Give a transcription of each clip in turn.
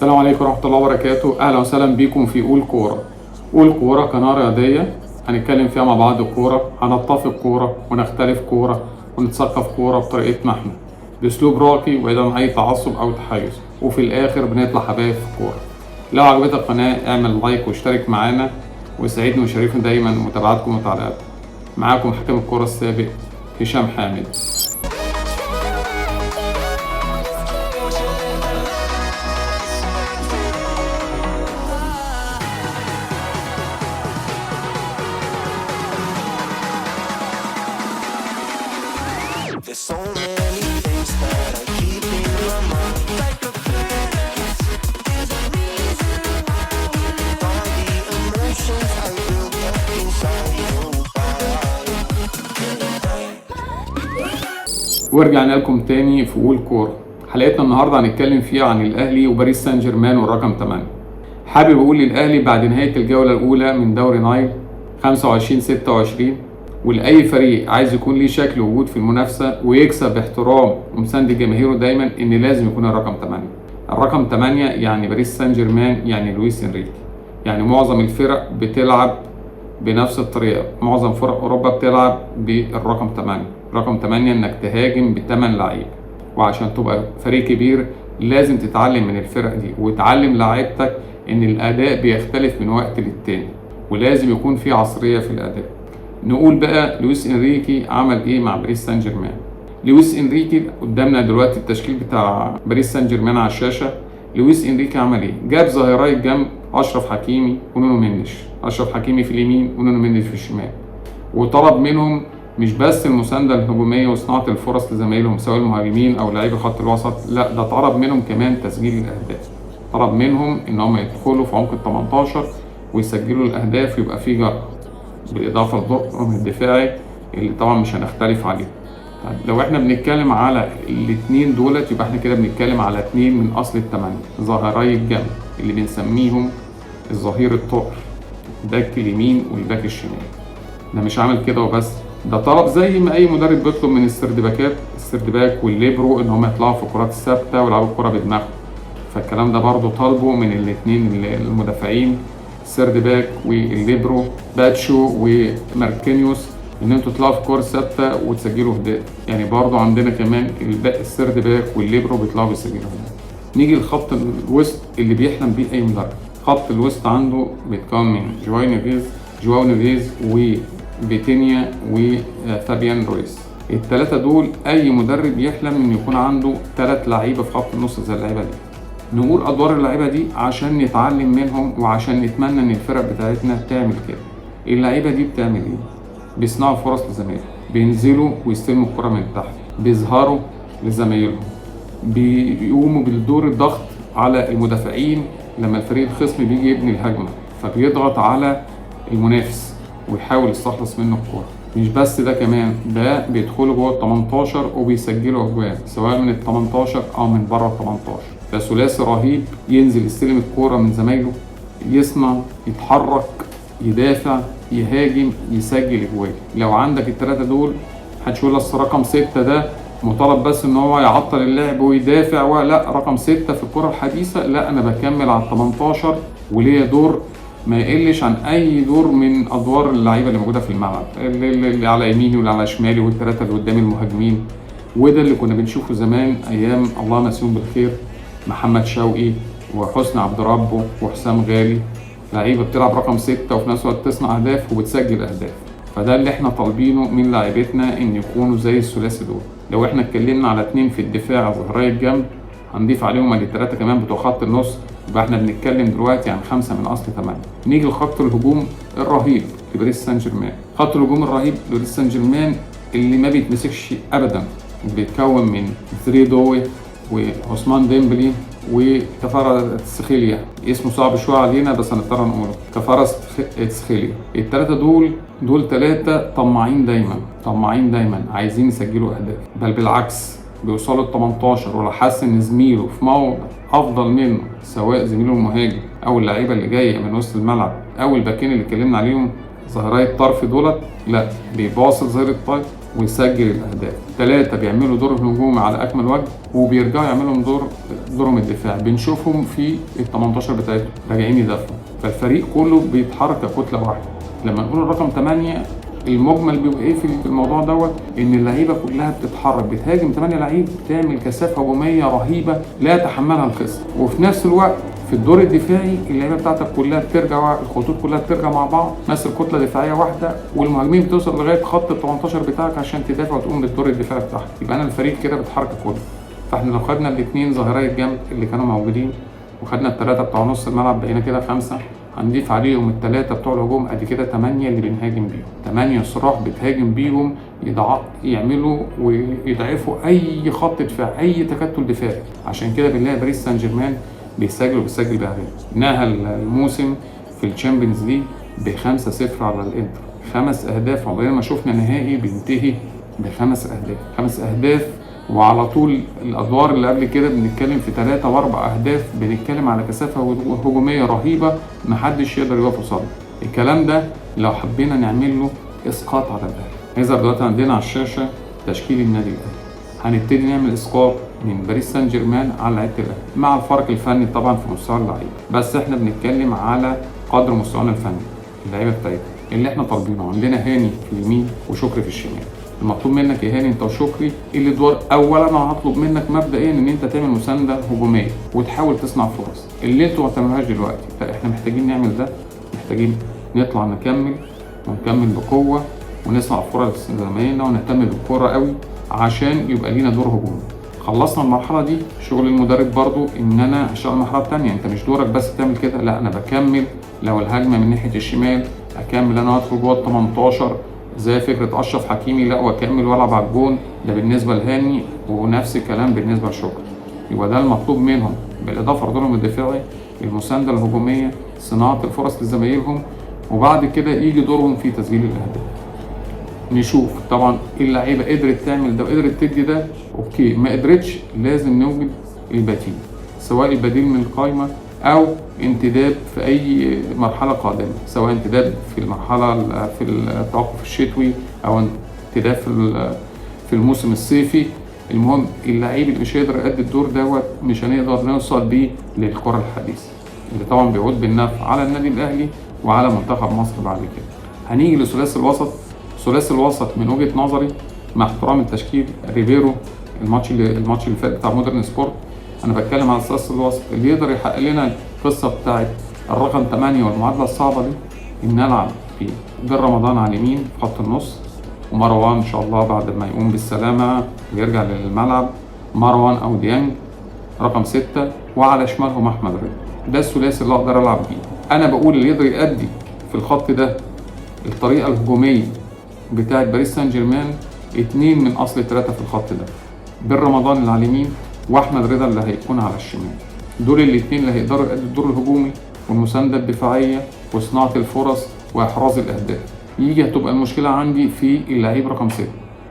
السلام عليكم ورحمة الله وبركاته. أهلا وسهلا بيكم في قول كورة. قول كورة قناة رياضية هنتكلم فيها مع بعض الكورة، هنتفق كورة ونختلف كورة ونتثقف كورة بطريقتنا احنا، بأسلوب راقي وبعيد عن أي تعصب أو تحيز، وفي الآخر بنطلع حبايب في الكورة. لو عجبتك القناة اعمل like واشترك معانا، وسعيدني وشرفني دايما متابعتكم وتعليقاتكم. معاكم حكم الكورة السابق هشام حامد. There's so many things that I keep in my mind. Like a All the emotions I built up inside. Oh, ورجعنا لكم تاني في قول كورة. حلقتنا النهاردة هنتكلم فيها عن الأهلي وباريس سان جيرمان والرقم 8. حابب أقول للأهلي بعد نهاية الجولة الأولى من دوري نايل 25-26، ولأي فريق عايز يكون ليه شكل وجود في المنافسة ويكسب باحترام ومساند جماهيره دايما، إن لازم يكون الرقم 8. الرقم 8 يعني باريس سان جيرمان، يعني لويس إنريكي، يعني معظم الفرق بتلعب بنفس الطريقة، معظم فرق أوروبا بتلعب بالرقم 8. رقم 8 إنك تهاجم بتمن لعيب، وعشان تبقى فريق كبير لازم تتعلم من الفرق دي وتعلم لعيبتك إن الأداء بيختلف من وقت للتاني، ولازم يكون في عصرية في الأداء. نقول بقى لويس إنريكي عمل إيه مع باريس سان جيرمان. لويس إنريكي قدامنا دلوقتي التشكيل بتاع باريس سان جيرمان على الشاشة. لويس إنريكي عمل إيه؟ جاب ظهيري الجنب أشرف حكيمي ونونو مندش، أشرف حكيمي في اليمين ونونو مندش في الشمال، وطلب منهم مش بس المساندة الهجومية وصناعة الفرص لزمايلهم سواء المهاجمين أو لاعبي خط الوسط، لا ده طلب منهم كمان تسجيل الأهداف. طلب منهم إن هم يدخلوا في عمق ال 18 ويسجلوا الأهداف ويبقى في جرأة، بالإضافة لدورهم الدفاعي اللي طبعا مش هنختلف عليه. طيب لو احنا بنتكلم على الاتنين دولت يبقى احنا كده بنتكلم على اتنين من أصل التمانية، ظهيري الجنب اللي بنسميهم الظهير الطائر، باك اليمين والباك الشمال. ده مش عامل كده وبس، ده طلب زي ما اي مدرب بيطلب من السردباكات، السردباك والليبرو، ان هم يطلعوا في الكرات الثابته ويلعبوا الكره بدماغهم. فالكلام ده برضه طالبه من الاثنين المدافعين السردباك والليبرو باتشو وماركينيوس، ان انتوا تطلعوا في الكره الثابته وتسجلوا اهداف. يعني برضه عندنا كمان السردباك والليبرو بيطلعوا بيسجلوا اهداف. نيجي لخط الوسط اللي بيحلم بيه اي مدرب. خط الوسط عنده بيتكون من جواو نيفيز وفيتينيا وفابيان رويس. الثلاثة دول أي مدرب يحلم إن يكون عنده 3 لعيبة في خط النص زي اللعيبة دي. نقول أدوار اللعيبة دي عشان نتعلم منهم وعشان نتمنى إن الفرق بتاعتنا تعمل كده. اللعيبة دي بتعمل إيه؟ بيصنعوا فرص لزمايلهم، بينزلوا ويستلموا الكرة من تحت، بيظهروا لزمايلهم، بيقوموا بالدور الضغط على المدافعين لما الفريق الخصم بيجي يبني الهجمة، فبيضغط على المنافس ويحاول يستخلص منه الكورة. مش بس ده، كمان ده بيدخلوا جوه ال 18 وبيسجلوا اجوان سواء من ال 18 او من بره ال 18. ده ثلاثي رهيب، ينزل يستلم الكورة من زمايله، يصنع، يتحرك، يدافع، يهاجم، يسجل اجوان. لو عندك الثلاثة دول محدش يقول اصل رقم 6 ده مطالب بس ان هو يعطل اللعب ويدافع، ولا رقم 6 في الكرة الحديثة لا، انا بكمل على ال 18 وليا دور ما يقلش عن اي دور من ادوار اللعيبه اللي موجوده في الملعب، اللي على يميني واللي على شمالي والثلاثه اللي قدام المهاجمين. وده اللي كنا بنشوفه زمان ايام الله مسيهم بالخير محمد شوقي وحسني عبد ربه وحسام غالي، لعيبه بتلعب رقم 6 وفي نفس الوقت تصنع اهداف وبتسجل اهداف. فده اللي احنا طالبينه من لاعيبتنا، ان يكونوا زي الثلاثي دول. لو احنا اتكلمنا على 2 في الدفاع ظهري الجنب، هنضيف عليهم الثلاثه كمان بتوع خط النص، يبقى احنا بنتكلم دلوقتي عن 5 من اصل 8. نيجي لخط الهجوم الرهيب لباريس سان جيرمان. خط الهجوم الرهيب لباريس سان جيرمان اللي ما بيتمسكش ابدا، بيتكون من ديزيري دوي وعثمان ديمبلي وكفاراتسخيليا. اسمه صعب شويه علينا بس هنضطر نقوله، كفاراتسخيليا. الثلاثه دول 3 طماعين دايما، طماعين دايما، عايزين يسجلوا اهداف، بل بالعكس بيوصلوا ال 18 ولو حس ان زميله في موضع افضل منه، سواء زميله المهاجم او اللعيبه اللي جايه من وسط الملعب او الباكين اللي اتكلمنا عليهم ظهيري الطرف دولت، لا بيباص لظهير الطرف ويسجل الاهداف. 3 بيعملوا دور الهجوم على اكمل وجه وبيرجعوا يعملوا دورهم الدفاع، بنشوفهم في ال 18 بتاعتهم راجعين يدافعوا، فالفريق كله بيتحرك ككتله واحدة. لما نقول الرقم 8 المجمل بيبقى ايه في الموضوع دوت؟ ان اللعيبة كلها بتتحرك، بتهاجم 8 لعيب، بتعمل كثافة هجومية رهيبة لا يتحملها الخصم، وفي نفس الوقت في الدور الدفاعي اللعيبة بتاعتك كلها بترجع، الخطوط كلها بترجع مع بعض، تمثل كتلة دفاعية واحدة، والمهاجمين بتوصل لغاية خط ال 18 بتاعك عشان تدافع وتقوم بالدور الدفاعي بتاعك. يبقى انا الفريق كده بيتحرك كله. فاحنا لو خدنا الاثنين ظهيري الجنب اللي كانوا موجودين وخدنا الثلاثة بتوع نص الملعب بقينا كده 5، هنضيف عليهم الثلاثة بتوع الهجوم، ادي كده 8 اللي بنهاجم بيهم، 8 صراح بتهاجم بيهم، يعملوا ويضعفوا اي خط دفاع، اي تكتل دفاعي. عشان كده بنلاقي باريس سان جيرمان بيسجل بأهداف. نهى الموسم في ال Champions League ب5-0 على الانتر، 5 اهداف. عمرنا ما شفنا نهائي بينتهي ب5 اهداف، 5 اهداف. وعلى طول الادوار اللي قبل كده بنتكلم في 3 و4 اهداف، بنتكلم على كثافة هجومية رهيبة محدش يقدر يقف قصادها. الكلام ده لو حبينا نعمل له اسقاط على الاهلي، هيظهر دلوقتي عندنا على الشاشة تشكيل النادي الاهلي. هنبتدي نعمل اسقاط من باريس سان جيرمان على لعيبة الاهلي مع الفرق الفني طبعا في مستوى اللعيبة، بس احنا بنتكلم على قدر مستوانا الفني اللعيبة بتاعتنا اللي احنا طالبينه. عندنا هاني في اليمين وشكري في الشمال. المطلوب منك يا هاني انت وشكري الادوار. اولا انا هطلب منك مبدئيا ان انت تعمل مساندة هجومية وتحاول تصنع فرص اللي انتوا ما بتعملوهاش دلوقتي. لا احنا محتاجين نعمل ده، محتاجين نطلع نكمل ونكمل بقوة ونصنع فرص لزمايلنا ونهتم بالكورة قوي عشان يبقى لينا دور هجومي. خلصنا المرحلة دي، شغل المدرب برضو ان انا هشتغل المرحلة الثانية. انت مش دورك بس تعمل كده، لا انا بكمل. لو الهجمة من ناحية الشمال اكمل انا ادخل جوه ال 18 زي فكرة اشرف حكيمي، لا واكمل والعب على الجون. ده بالنسبة لهاني، ونفس الكلام بالنسبة لشكري. يبقى ده المطلوب منهم، بالاضافة لدورهم الدفاعي، المساندة الهجومية، صناعة الفرص لزمايلهم، وبعد كده يجي دورهم في تسجيل الاهداف. نشوف طبعا اللعيبة قدرت تعمل ده وقدرت تدي ده، okay. ما قدرتش لازم نوجد البديل، سواء البديل من القايمة او انتداب في اي مرحلة قادمة، سواء انتداب في المرحلة في التوقف الشتوي او انتداب في الموسم الصيفي. المهم اللعيب اللي مش هيقدر يأدي الدور دوت مش هنقدر نوصل بيه للكرة الحديثة، اللي طبعا بيعود بالنفع على النادي الاهلي وعلى منتخب مصر بعد كده. هنيجي لثلاثي الوسط. ثلاثي الوسط من وجهه نظري مع احترام التشكيل، ريبيرو الماتش اللي فات بتاع مودرن سبورت، انا بتكلم على ثلاثي الوسط اللي يقدر يحقق لنا القصة بتاعت الرقم 8 والمعادله الصعبة دي، ان نلعب في بن رمضان على اليمين في خط النص، ومروان ان شاء الله بعد ما يقوم بالسلامة ويرجع للملعب، مروان او ديانج رقم 6، وعلى شمالهم احمد رضا. ده الثلاثي اللي اقدر العب بيه. انا بقول اللي يقدر يأدي في الخط ده الطريقة الهجومية بتاعت باريس سان جيرمان، 2 من اصل 3 في الخط ده، بن رمضان اللي على اليمين واحمد رضا اللي هيكون على الشمال. دول الاثنين اللي هيقدروا يأدوا الدور الهجومي والمسانده الدفاعية وصناعة الفرص واحراز الاهداف. يجي هتبقى المشكلة عندي في اللعيب رقم 6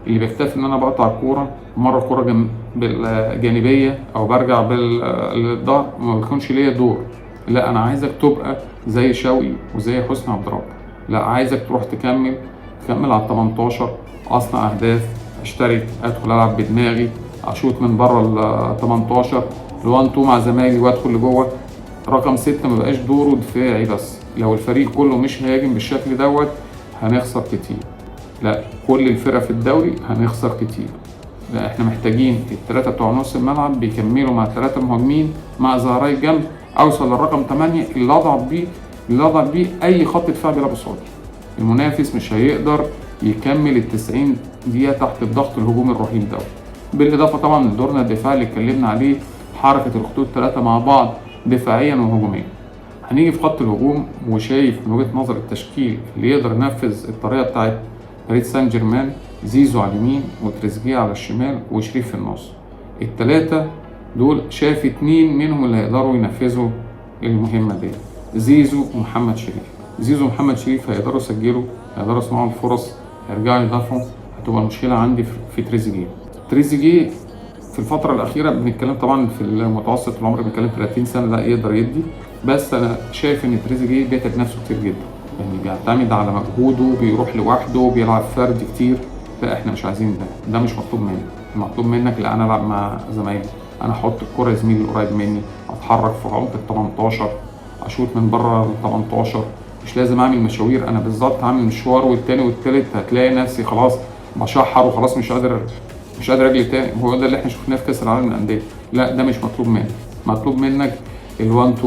اللي بيكتفي ان انا بقطع الكورة مرة، كورة بالجانبيه او برجع بالظهر، ما بيكونش ليا دور. لا انا عايزك تبقى زي شوقي وزي حسني عبد ربه، لا عايزك تروح تكمل على 18، اصنع اهداف، اشترك، ادخل العب بدماغي، اشوط من بره ال 18 ال1 2 مع زمايلي وادخل لجوه. رقم 6 ما بقاش دوره دفاعي بس، لو الفريق كله مش هاجم بالشكل دوت هنخسر كتير. لا كل الفرق في الدوري هنخسر كتير. لا احنا محتاجين الثلاثة بتوع نص الملعب بيكملوا مع الثلاثة المهاجمين مع ظهري الجنب، اوصل للرقم 8 اللي اضعف بيه اي خط دفاع بيلعب قصادي. المنافس مش هيقدر يكمل ال90 دقيقة تحت الضغط الهجومي الرهيب ده. بالاضافة طبعا لدورنا الدفاعي اللي اتكلمنا عليه، حركة الخطوط الثلاثة مع بعض دفاعيا وهجوميا. هنيجي في خط الهجوم، وشايف من وجهه نظر التشكيل اللي يقدر ينفذ الطريقة بتاعت باريس سان جيرمان، زيزو على اليمين وتريزيجيه على الشمال وشريف في النص. الثلاثة دول شايف 2 منهم اللي هيقدروا ينفذوا المهمة دي، زيزو ومحمد شريف. زيزو ومحمد شريف هيقدروا يسجلوا، هيقدروا يصنعوا الفرص، هيرجعوا يدافعوا. هتبقى المشكلة عندي في تريزيجيه. تريزيجيه في الفترة الاخيرة بنتكلم طبعا في المتوسط العمر، بنتكلم 30 سنة، لا يقدر يدي، بس انا شايف ان تريزيجيه بيتعب نفسه كتير جدا، يعني بيعتمد على مجهوده، بيروح لوحده، بيلعب فرد كتير. لا احنا مش عايزين ده، ده مش مطلوب منك. المطلوب منك لا انا العب مع زمايلي، انا احط الكره لزميلي القريب مني، اتحرك في عمق ال 18، اشوط من بره ال 18، مش لازم اعمل مشاوير. انا بالظبط هعمل مشوار والتاني والتالت هتلاقي نفسي خلاص بشحر وخلاص مش قادر اجري تاني. هو ده اللي احنا شفناه في كاس العالم للاندية. لا ده مش مطلوب منك. مطلوب منك ال1 2،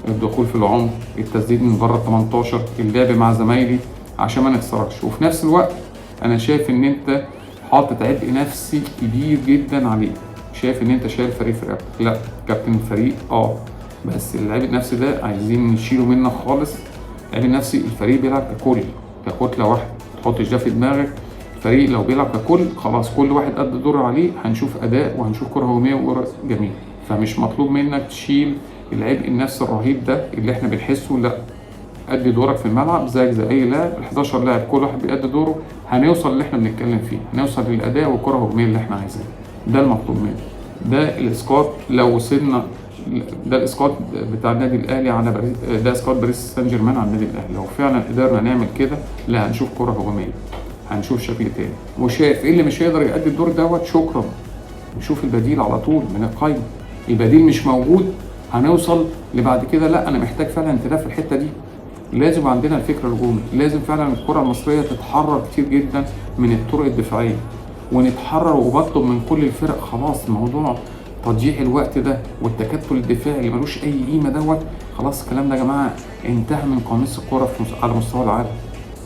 الدخول في العمق، التسديد من بره ال 18، اللعب مع زمايلي عشان ما نخسركش. وفي نفس الوقت انا شايف ان انت حاطط عبء نفسي كبير جدا عليك، شايف ان انت شايل فريق في رقبتك. لا كابتن الفريق بس العبء النفسي ده عايزين نشيله منك خالص. العبء النفسي الفريق بيلعب ككل، ككتله واحدة، ما تحطش ده في دماغك. الفريق لو بيلعب ككل خلاص كل واحد قد دوره عليه، هنشوف اداء وهنشوف كره هجومية وكره جميلة. فمش مطلوب منك تشيل العبء النفسي الرهيب ده اللي احنا بنحسه. لا، ادي دورك في الملعب زيك زي اي لاعب، ال 11 لاعب كل واحد بيأدي دوره، هنوصل اللي احنا بنتكلم فيه، هنوصل للاداء والكره الهجومية اللي احنا عايزينها. ده المطلوب منك. ده الاسقاط لو وصلنا، ده الاسقاط بتاع النادي الاهلي على باريس، ده اسقاط باريس سان جيرمان على النادي الاهلي. لو فعلا قدرنا نعمل كده لا هنشوف كره هجومية، هنشوف شكل تاني. وشايف ايه اللي مش هيقدر يأدي الدور دوت، شكرا، نشوف البديل على طول من القايمة. البديل مش موجود هنوصل لبعد كده لا انا محتاج فعلا انتداب في الحتة دي. لازم عندنا الفكر الهجومي، لازم فعلا الكره المصرية تتحرر كتير جدا من الطرق الدفاعية ونتحرر. وبطلب من كل الفرق خلاص موضوع تضييع الوقت ده والتكتل الدفاعي اللي ملوش اي قيمة دوت، خلاص الكلام ده يا جماعة انتهى من قاموس الكورة على مستوى العالم.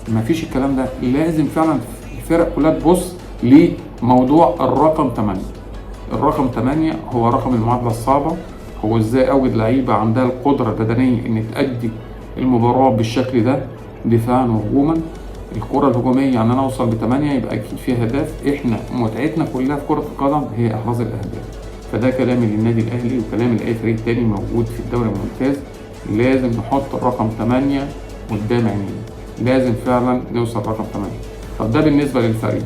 مفيش الكلام ده. لازم فعلا الفرق كلها تبص لموضوع الرقم 8. الرقم 8 هو رقم المعادلة الصعبة، هو ازاي اوجد لعيبة عندها القدرة البدنية ان تأدي المباراة بالشكل ده دفاعا وهجوما. الكره الهجومية يعني انا اوصل ب8 يبقى اكيد فيها اهداف. احنا متعتنا كلها في كره القدم هي احراز الاهداف. فده كلامي للنادي الاهلي وكلامي لاي فريق تاني موجود في الدوري الممتاز. لازم نحط الرقم 8 قدام عينينا، لازم فعلا نوصل رقم 8. طب ده بالنسبة للفريق.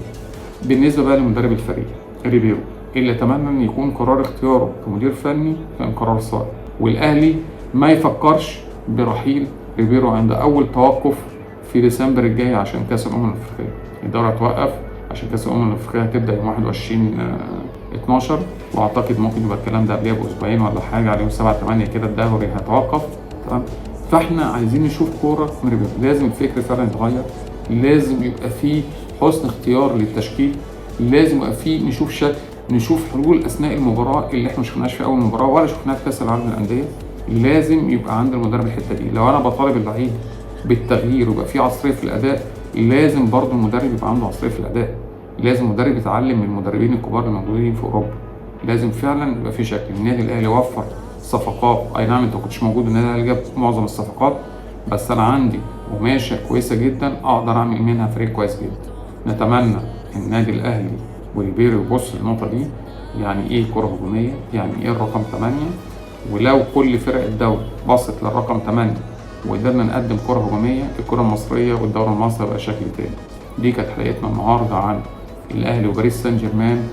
بالنسبة بقى لمدرب الفريق ريبيرو، اللي اتمنى ان يكون قرار اختياره كمدير فني كان قرار صائب، والاهلي ما يفكرش برحيل ريبيرو عند اول توقف في ديسمبر الجاي عشان كاس الامم الافريقية. الدوري هتوقف عشان كاس الامم الافريقية هتبدا يوم 21/12، واعتقد ممكن يبقى الكلام ده قبلها باسبوعين ولا حاجة، على يوم 7/8 كده الدوري هيتوقف. تمام. فاحنا عايزين نشوف كورة من ريبيرو. لازم الفكر فعلا يتغير، لازم يبقى فيه حسن اختيار للتشكيل، لازم يبقى فيه نشوف شكل، نشوف حلول اثناء المباراة اللي احنا ما شفناهاش في اول مباراة ولا شفناها في كاس العالم للاندية. لازم يبقى عند المدرب الحتة دي. لو انا بطالب اللعيب بالتغيير ويبقى في عصرية في الاداء، لازم برضو المدرب يبقى عنده عصرية في الاداء. لازم المدرب يتعلم من المدربين الكبار اللي موجودين في اوروبا. لازم فعلا يبقى في شكل. النادي الاهلي وفر صفقات، اي نعم انت ما كنتش موجود، النادي الاهلي جاب معظم الصفقات، بس انا عندي قماشة كويسة جدا اقدر اعمل منها فريق كويس جدا. نتمنى النادي الاهلي وريبيرو يبص للنقطة دي، يعني ايه كره هجومية، يعني ايه الرقم 8. ولو كل فرق الدوري بصت للرقم 8 وقدرنا نقدم كره هجومية، الكره المصرية والدوري المصري بقى شكل تاني. دي كانت حلقتنا النهارده عن الاهلي وباريس سان جيرمان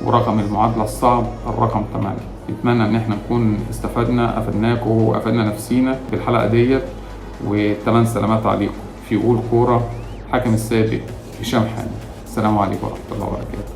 ورقم المعادلة الصعب الرقم 8. نتمنى ان احنا نكون استفدنا، افدناكم وافدنا نفسينا بالحلقة ديت. وتمن سلامات عليكم في قول كورة، حكم السابق هشام حامد. السلام عليكم ورحمة الله وبركاته.